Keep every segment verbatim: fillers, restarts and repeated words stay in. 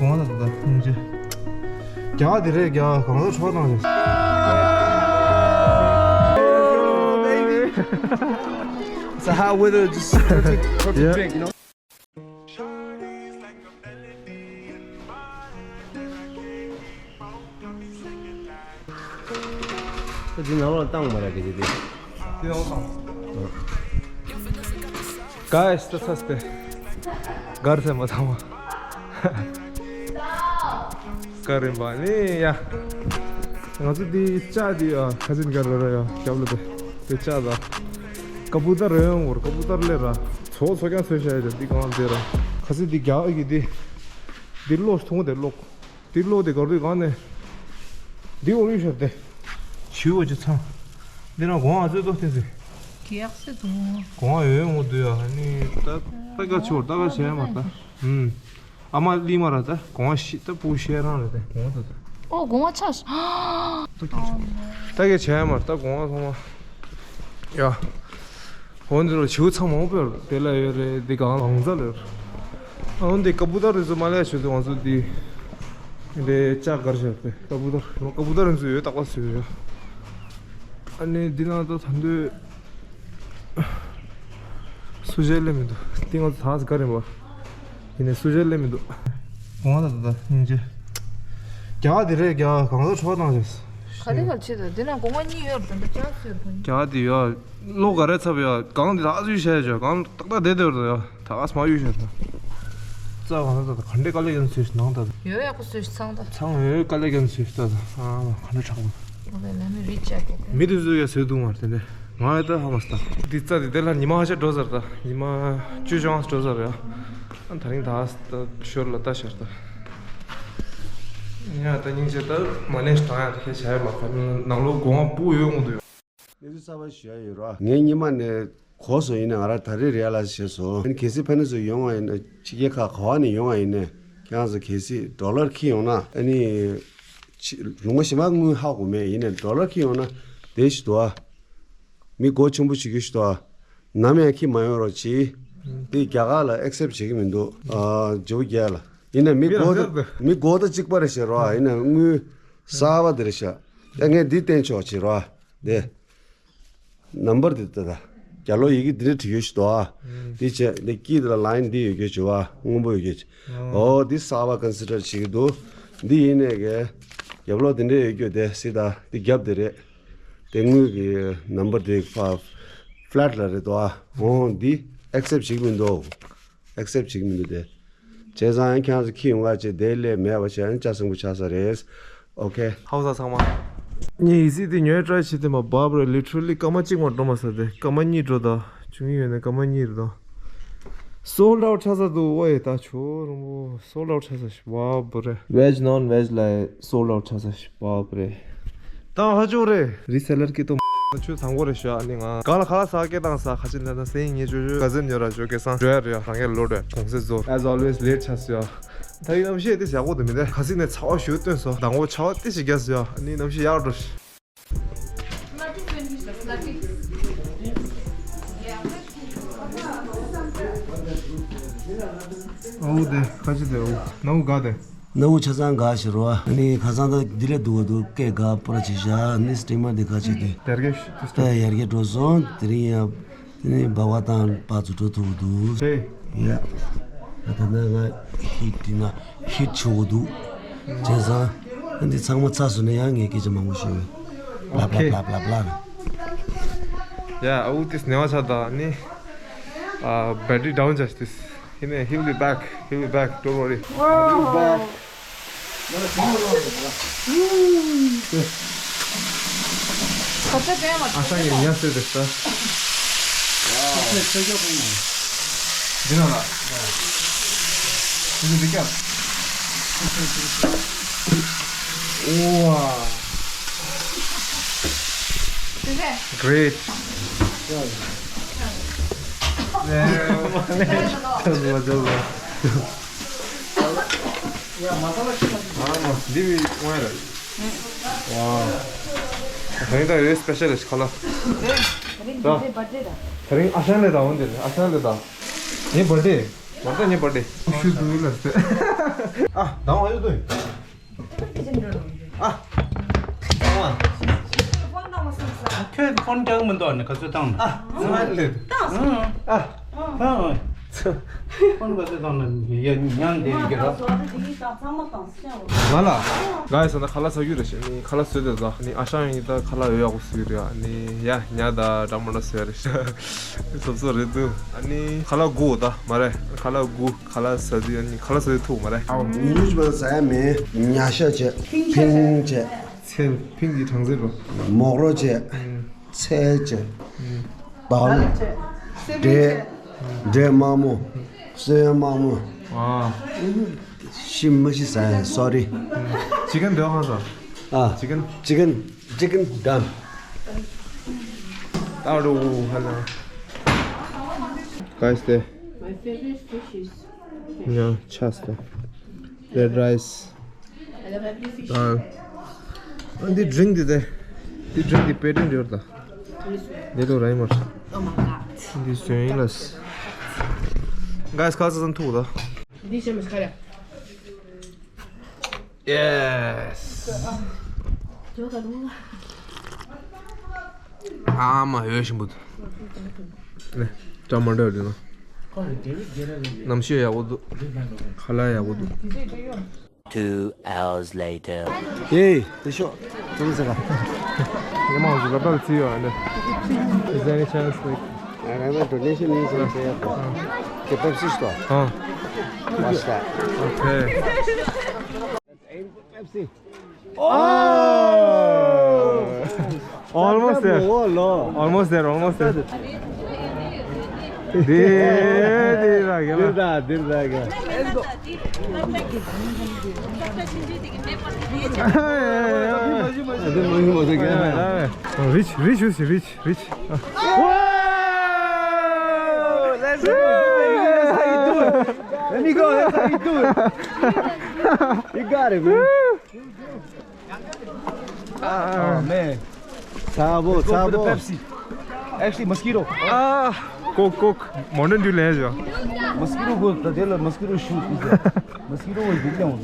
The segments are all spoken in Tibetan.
གོང་ལ་ད་ལྟ་སྙིང་རྗེ། རྒྱ་དེ་རེད་རྒྱ། གང་ལ་ཁྲོ་བཏང་ཞིག It's a hot weather, just perfect, perfect Yeah. drink, you know? ད་འདི་ནང་ལོགས་བཏང་མ་རེད་གི་འདི། འདི་ནང་བཏང་། ག་ཨེ་སྟ་ཚ་སྟེ། གར་སེ་མ་ཚང་མ། ག་རིམ་པ་ནི་ཡ། ང་ཚོ་འདི་ལྕགས་འདི་ཡ་ཁ་སིན་ག་ར་ར་ཡ་རྒྱབ་ལ་དེ་དེ་ལྕགས་ད། ཀ་པུ་ཏར་རེད་ཡོང་བར་ཀ་པུ་ཏར་ལས་ར། ཚོ་ཚོ་ཀྱང་ཚོས་བྱ་ཡ་དེ་འདི་གང་དེ་ར། ཁ་སིན་འདི་རྒྱག་ཨེ་གི་འདི། འདི་ལོག་ཐུང་དེ་ལོག་འདི་ལོག་དེ་གར་དུས་གང་ནས། འདི་འོ་ཡུ་ཤར་ཏེ། ཞུ་བ་ཅི་ཚང་། འདི་ན་གོང་ཨ་ཚོད་ཏོ་ཏེ་ཟེ། གེགས་སེ་དུ། གོང་ཨ་ཡོད་ངོ་དུ་ཡ་ནི་ད་ད་ག་ཆོར་ད་ག་བྱས་མ་ད། ཨུམ། ཨ་མ་ལི་མ་ར་ད་གོང་ཨ་ཤི་ད་པུ་ཤེ་རང་ར་ད་གོང་ཨ་ད་ད། ཨོ་གོང་ཨ་ཆ་ཤ། ད་ག་བྱས་མ་ད་གོང་ཨ་ཚང་མ། ཡ། འོན་ཏེ་རོ་བྱིའུ་ཚང་མང་པོ་དེ་ལ་ཡོད་རེད། དེ་གང་ལང་ཚ་ལོད། ཨ་འོན་ཏེ་ཀ་པུ་ཏར་རེ་ཚོ་མ་ལས་བྱུང་དུས་ང་ཚོ་དེ་འདྲའི་ལྕགས་དཀར་བཞག་པས་ཀ་པུ་ཏར་ཀ་པུ་ཏར་རེ་ཚོ་ཡོད་རྟག་པར་བཟོས་ཡོད། ཨ་ནི་འདི་ནང་ད་ད་འདོད་སུ་ཞལ་ལས་མི་འདུག་འདི་ང་ཚོ་ད་ག་རེད་པ། ཡིན་ནའི་སུ་ཞལ་ལས་མི་འདུག་གོང་ལ་ད་ད་སྙིང་རྗེ། རྒྱ་དེ་རེད་རྒྱ་གང་ལ་ཁྲོ་བཏང་ཞིག་ག་རེ་ག་ཆེ་ད་འདི་ན་གོང་མ་གཉིས་ཡོད་རེད་ད་ཅག་ཟེར་ཕུན། རྒྱ་དེ་ཡོད། ལོ་ག་རེ་ཚབ་ཡོད་གང་དེ་ལ་ཨ་ཚུལ་བཤད་ཡོད་གང་ཏག་ཏག་བསྡད་བསྡད་ཡོད་ད་ཡོད་ད་ཨ་སྨ་ཡུལ་བཤད་ད། རྩ་གང་ད་ད་ག་འདྲས་དཀའ་ལས་ཀྱང་ཚུལ་ནང་ད་ད། ཡོད་ཡག་པོ་ཚུལ་ཚང་ད། ཚང་ཡོད་དཀའ་ལས་ཀྱང་ཚུལ་ད་ད་ཨ་ག་འདྲས་དྲག་པོ། མི་དེ་ཚོས་ཡ་བཟོས་འདུག་མ་རེད་དེ་འདྲས། ང་ཡ་ད་ཧ་མ་སྟ། འདི་རྩ་དེ་དེ་ལ་ཉི་མ་ཧ་ཅང་འགྲོ་ཟེར་ད། ཉི་མ་བཅུ་ཅང་འགྲོ་ཟེར་ཡ། ཨ་ད་རིང་ད་ད་ཞོར་ལ་ལྟ་ཤར་ད། ཡ་ད་སྙིང་རྗེ་ད་མ་ནས་དྲང་ཡ་ཁྱེད་བྱ་ཡ་མ་ཁ་ནང་ལོ་སྒོ་ང་སྤུ་ཡོད་འོང་དུ་ཡོད། གནས་ཚུལ་གསར་པ་ཞུ་ཡ་ཡོད་ར། ངས་སྔོན་མ་ནས་གོ་སོང་ཡིན་ན་ང་ར་ད་རེས་རེད་ལ་ཞེས་སོ། ཨ་ནི་གལ་སྲིད་ཕ་ནས་ཚུར་ཡོང་བ་ཡིན་ན་ཕྱི་རྒྱལ་ཁག་ག་བ་ནས་ཡོང་བ་ཡིན་ནས་ཁྱེད་རང་ཚོ་གལ་སྲིད་ཌོ་ལར་འཁྱེར་ཡོང་ན་ཨ་ནི། ཕྱི་ལུང་པ་གཞན་པ་དངུལ་ཧ་གོ་མེད་ཡིན་ནས་ཌོ་ལར་འཁྱེར་ཡོང་ན་དེ་ཞིག་འདུག་ཨ། མི་མགོ་ཆེན་པོ་བྱེད་རྒྱུ་ཞིག་འདུག་ཨ། ནམ་ཡང་འཁྱེར་མ་ཡོང་རོགས་གྱིས། དེ་རྒྱ་གར་ལ་ཨེག་སེབ་བྱེད་ཀྱི་མི་འདུག་ཨ་ཇོ་བོ་རྒྱལ་ལ། ཡིན་ན་མི་མགོ་ད་མི་མགོ་ད་གཅིག་པ་རེད་ཤག་རོ་ཨ། ཡིན་ན་དངུལ་གསར་པ་དེ་རེད་ཤག་ད་ངས་འདི་བསྟན་ཆོག་བྱེད་རོ་ཨ། དེ། ནམ་བར་དེ་ལྟ་ད། རྒྱ་ལོ་ཡི་གེ་འདི་འདྲ་བྲིས་ཡོད་ཞིག་འདུག་ཨ། འདི་བྱས་འདི་དཀྱིལ་དེ་ལ་ལ་ཡིན་འདི་ཡོད་རྒྱུ་བྱུ་བ་སྔོན་པོ་ཡོད་རྒྱུ། ཨོ་འདི་གསར་པ་ཀོན་སི་ཌར་བྱེད་ཀྱི་འདུག་འདི་ཡིན་ནས་གས། རྒྱབ་ལོགས་འདི་འདྲ་ཡོད་རྒྱུ་དེ་སྲིད་ད་འདི་རྒྱབ་དེ་རེད། དེ་དངུལ་གྱི་ནམ་བར་དེ་ཕ་ཕ་ལེ་ཊི་ལ་རེད་འདུག་ཨ། ཨོ་འདི་ཨེག་སེབ་བྱེད་ཀྱི་མི་འདུག་ཨེག་སེབ་བྱེད་ཀྱི་མི་འདུག་དེ། བྱས་ཙང་ཁྱེད་རང་ཚོ་འཁྱེར་ཡོང་ག་བྱས་དེ་ལས་མེད་པ་བྱས་ན་ལྕགས་སྲིན་པོ་ཆགས་ས་རེད། ཨོ་ཁེ། ཧའོ་ས་ཚང་མ། ངས་ཡི་སི་དེ་ཉོས་ཏྲ་ཆེ་དེ་མ་བབ་རེད། ལི་ཊི་ར་ལི་སྐར་མ་གཅིག་མ་འགྲོ་མ་ས་དེ་སྐར་མ་གཉིས་འགྲོ་ད། བྱུང་ཡོད་ནས་སྐར་མ་གཉིས་རེད་ད། སོལ་ཌ་ཨའུཊ་ཆགས་ས་འདུག་ཨོ་ཡེ་ད་ཆོ་རོང་པོ་སོལ་ཌ་ཨའུཊ་ཆགས་ས་ཞིག་བབ་རེད། ཝེཇ་ནོན་ཝེཇ་ལ་སོལ་ཌ་ཨའུཊ་ཆགས་ས་ཞིག་བབ་རེད། ད་ཧ་ཅང་རེད། རི་སེ་ལར་སྐད་ཏོ། ཆུ་དང་པོ་རེད་ཤག་ཨ་ནི་ང་ག་ལ་ཁ་ལ་ས་སྐད་བཏང་ས་ཁ་ཆེ་ལ་ན་སེང་ཉེ་ཅོ་ཅོ་ག་ཟེར་ཉོ་ར་ཅོ་སྐད་སང་འགྲོ་ཡ་རེད་ཡ། རང་གས་ལོ་འགྲོ་གོང་ཚད་ཟོར། As always late ཆགས་སོ་ཡ། ད་ཡིན་ནམ་ཤེས་དེ་ཞག་པོ་དེ་མི་དེ་ཁ་སིག་ནས་ཚ་བ་ཞུ་སྟོན་སོ་དང་པོ་ཆ་བ་ཏི་ཞིག་རྒྱ་སོ་ཡ། ཨ་ནི་ནམ་ཤེས་ཡག་འགྲོ་ཤི། ཨོ་དེ་ཁ་ཆེ་དེ་ཨོ་ནའུ་ག་དེ། སྣ་བུག་ཆ་ཚང་འགག་ཞེས་རོ། ཨ་ནི་ཁ་སང་ད་འདི་ལས་སྡུག་ག་འདུག་སྐད་འགག་པར་བྱེད་བཞག་ཨ་ནི་སི་ཊི་མར་འདི་ག་བྱེད་དུས། ཡར་རྒྱས་ཤུ་ད་ཡར་རྒྱས་འགྲོ་སོང་དེ་རིང་ཡང་དེ་ནི་འབའ་བ་དང་པ་ཚོ་འགྲོ་ཐུབ་འདུག་ཧེ། ཡ། ད་ནི་ང་ཧིཊ་འདི་ན་ཧིཊ་བྱུང་འདུག་བྱས་ཙང་ཨ་འདི་ཚང་མ་ཚར་སོང་ན་ཡང་ངས་སྐད་ཆ་མང་པོ་ཤོད། ལབ་ལབ་ལབ་ལབ་ལབ། ཡ་ཨ་ཝུ་ཏིས་ནེ་བ་ཆ་ད་ནི། ཨ་battery down ཆ་ཤི་ཏིས། He may, he'll be back. He'll be back. Don't worry. Wow. ཨ་ཤ་ཡི་ཉ་སེ་དེ་ས། འདི་ན་ལ། འདི་འདི་ཀྱང་། ཨོ་ཝ། Great. འདི་བི་ཝན་རེད། ཝའོ། ད་རིང་ད་རེ་སི་པེ་ཤལ་ཞིག་ཁ་ལ། ད་རིང་ཨ་ཞང་ལེ་ད་འོན་ཏེ་ཨ་ཞང་ལེ་ད། ངའི་བར་ཌེ། What the name birthday? Should do it. ཨ། དང་བ་ཡོད་དོ། ཨ། དང་བ། ཁྱོད་ཕོན་རྒྱག་མི་འདུག་ནི་ག་ཚོད་བཏང་ན། ཨ། ཨ། ཕོན་ག་ཚོད་བཏང་ན་ཡ་ཉང་དེ་ཡི་གེ་ར། ང་ལ། guys ད་ཁ་ལག་ཟ་རྒྱུ་རེད་ཤག་ནི་ཁ་ལག་བཟོས་ཏེ་ཟ། ནི་ཨ་ཞང་ཡིན་ད་ཁ་ལག་ཡོད་ཡག་པོ་བཟོས་རེད། ཨ་ནི་ཡ་ཉ་ད་འདྲ་མི་འདྲ་བཟོས་རེད་ཤག་སོབ་སོབ་རེད་འདུག་ཨ་ནི་ཁ་ལག་དགུ་ད་མ་རེད། ཁ་ལག་དགུ། ཁ་ལག་ཟ་དུས་ཨ་ནི་ཁ་ལག་ཟ་དུས་ཐུག་མ་རེད། ཉིན་ཞིག་པ་ཟ་ཡ་མེད། ཉ་ཤ་བྱས། ཕིང་བྱས། ཚལ། ཕིང་གི་གྲང་ཟེར་རོ། མོག་རོ་བྱས། ཚལ་བྱས། དལ། འབྲས། འབྲས་དམར་མོ། སོན་དམར་མོ། ཨ། ཤི་མ་ཤི་ཟ་ཡ། sorry། chicken འདོད་ཧ་ཟ། ཨ། chicken chicken chicken done. ད་རུ་ཧ་ལ། guys ད། My favorite fish is ཉ་ཆ་ས། red rice. I love every fish. ཨ། འདི་drink འདི་དེ། འདི་drink འདི་པེ་ཏན་འབྱོར་ད། འདི་ལོ་ར་ཡིན་མ། Oh my god. འདི་བཟོས་ཡིན་ལ། guys ཁ་ས་ཚང་ཐུག་ད། འདི་ཞེ་མ་ཤ་ཡ། Yes. ཨ་མ་ཡོད་ཞིམ་པོ་འདུག་ནས་ཀྲ་མ་འདྲ་འདུག་ན། གནམ་གཤིས་ཡག་པོ་འདུག་ཁ་ལག་ཡག་པོ་འདུག Two hours later. ཨེ། དེ་ཤོག་ཙུམ་ཟེར་ག་ཉི་མ་འོང་ཟེར་ག་པར་ཚིག་ཡོད་ཨ་ནི། Is there any chance, like, I have a donation in some say. ཨ། Okay, Pepsi store. ཨ། What's that? Okay. Pepsi. Oh! Almost there. Almost there, almost there. དེ་དེ་ར་ག་ལ། དེ་ར་དེ་ར་ག Let's go. Rich, rich, rich, rich, rich. Whoa! Let's go. That's how you do it. Let me go. That's how you do it. You got it, man. Oh man. ཚ་པོ། Let's go for the ཚ་པོ། Pepsi. Actually, mosquito. Ah, Coke, Coke. Mountain Dew ལེན་བྱོས། Mosquito go the deal. Mosquito shoot. Mosquito will be down.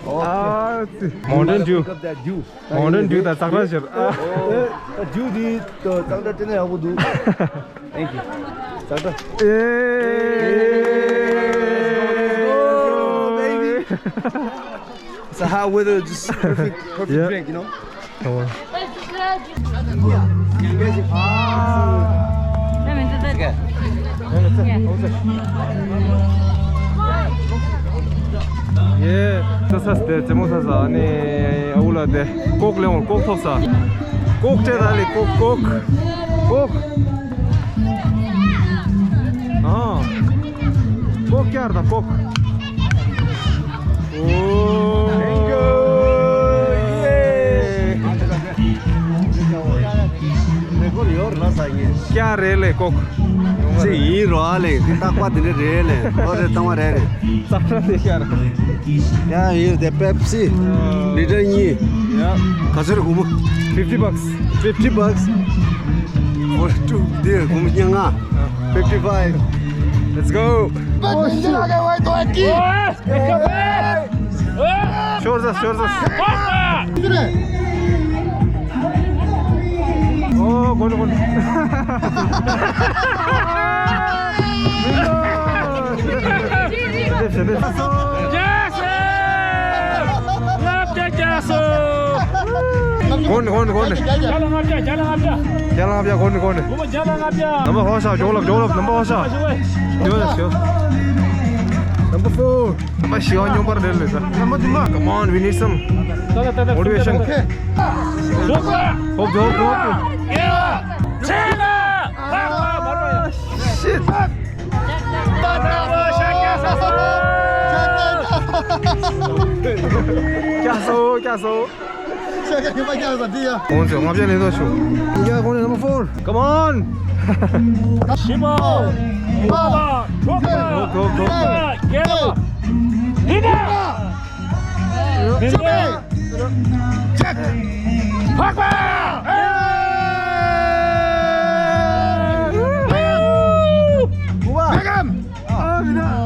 Okay. Ah, Mountain Dew. Pick up that dew. Mountain Dew ད་ཙག་སྒྲ་ཤོར། ཨ། Dew འདི་ཙག་སྒྲ་དེ་ནས་ཡག་པོ་འདུག Thank you. ཙག་སྒྲ། ཨེ། Baby. It's a hot weather, just perfect, perfect drink, you know? Come on. ཡེ། ས་ས་སྟེ་རྩེ་མོ་ས་ས་ནི་ཨ་ཝུ་ལ་དེ་ཀོག་ལེ་འོང་། ཀོག་ཐོབ་ས། ཀོག་སྤྲད་ད་ལེ། ཀོག་ཀོག་ཀོག་ཨ། ཀོག་ཀྱར་ད་ཀོག་ཨོ། Thank you. ཀྱ་རེད་ལེ་ཀོག་ཅི་ཡིན་རོ་ཨ་ལེ། རྟག་པ་དེ་འདྲ་རེད་ལེ། ལོ་རེ་བཏང་བ་རེད་རེད། ཙག་སྒྲ་དེ་ཤར། ཡ་ཡོད་དེ་པེབ་སི། ལི་ཊར་གཉིས། ཡ། ག་ཚོད་རེད་སྒོར་མོ། Fifty bucks. Fifty bucks. For two. དེ་སྒོར་མོ་བརྒྱ་ལྔ། Fifty five. Let's go. ཤོར་ས་ཤོར་ས། ཨོ་གོ་ནི་གོ་ནི། གོ་ནི་གོ་ནི་གོ་ནི། བརྒྱ་ལྔ་བརྒྱ། བརྒྱ་ལྔ་བརྒྱ། བརྒྱ་ལྔ་བརྒྱ། གོ་ནི་གོ་ནི། སྒོར་མོ་བརྒྱ་ལྔ་བརྒྱ། ནམ་པ་ཧོ་ཤ་ཇོ་ལབ་ཇོ་ལབ། ནམ་པ་ཧོ་ཤ། ཇོ་ལབ་ཇོ། Number four. ནམ་པ་བཞི་བ་སྙོམས་པར་རེད་ལེ་ད། Number two. Come on, we need some motivation. Okay. ཧོབ་ཧོབ་ཧོབ། Shit. ཀྱ་སོ་ཀྱ་སོ། ཤ་ཁ་ཡོད་པ་རྒྱག་ས་འདི་ཡ། ཁོང་ཚོས་ལྔ་བརྒྱ་ལེན་རོགས་ཞུ། ཡ་ཁོང་ནས་number four. Come on. ཞི་མོ། ཨོ། ཨོ། ཨོ། ཨོ། ཨོ། ཨོ། བརྒྱད། བདུན། བཅུ། ཕག་པ། དགུ་པ། ཨ། མི་འདུག་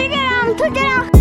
རེ་རེ་རང་ཐུགས་རྗེ་ཆེ།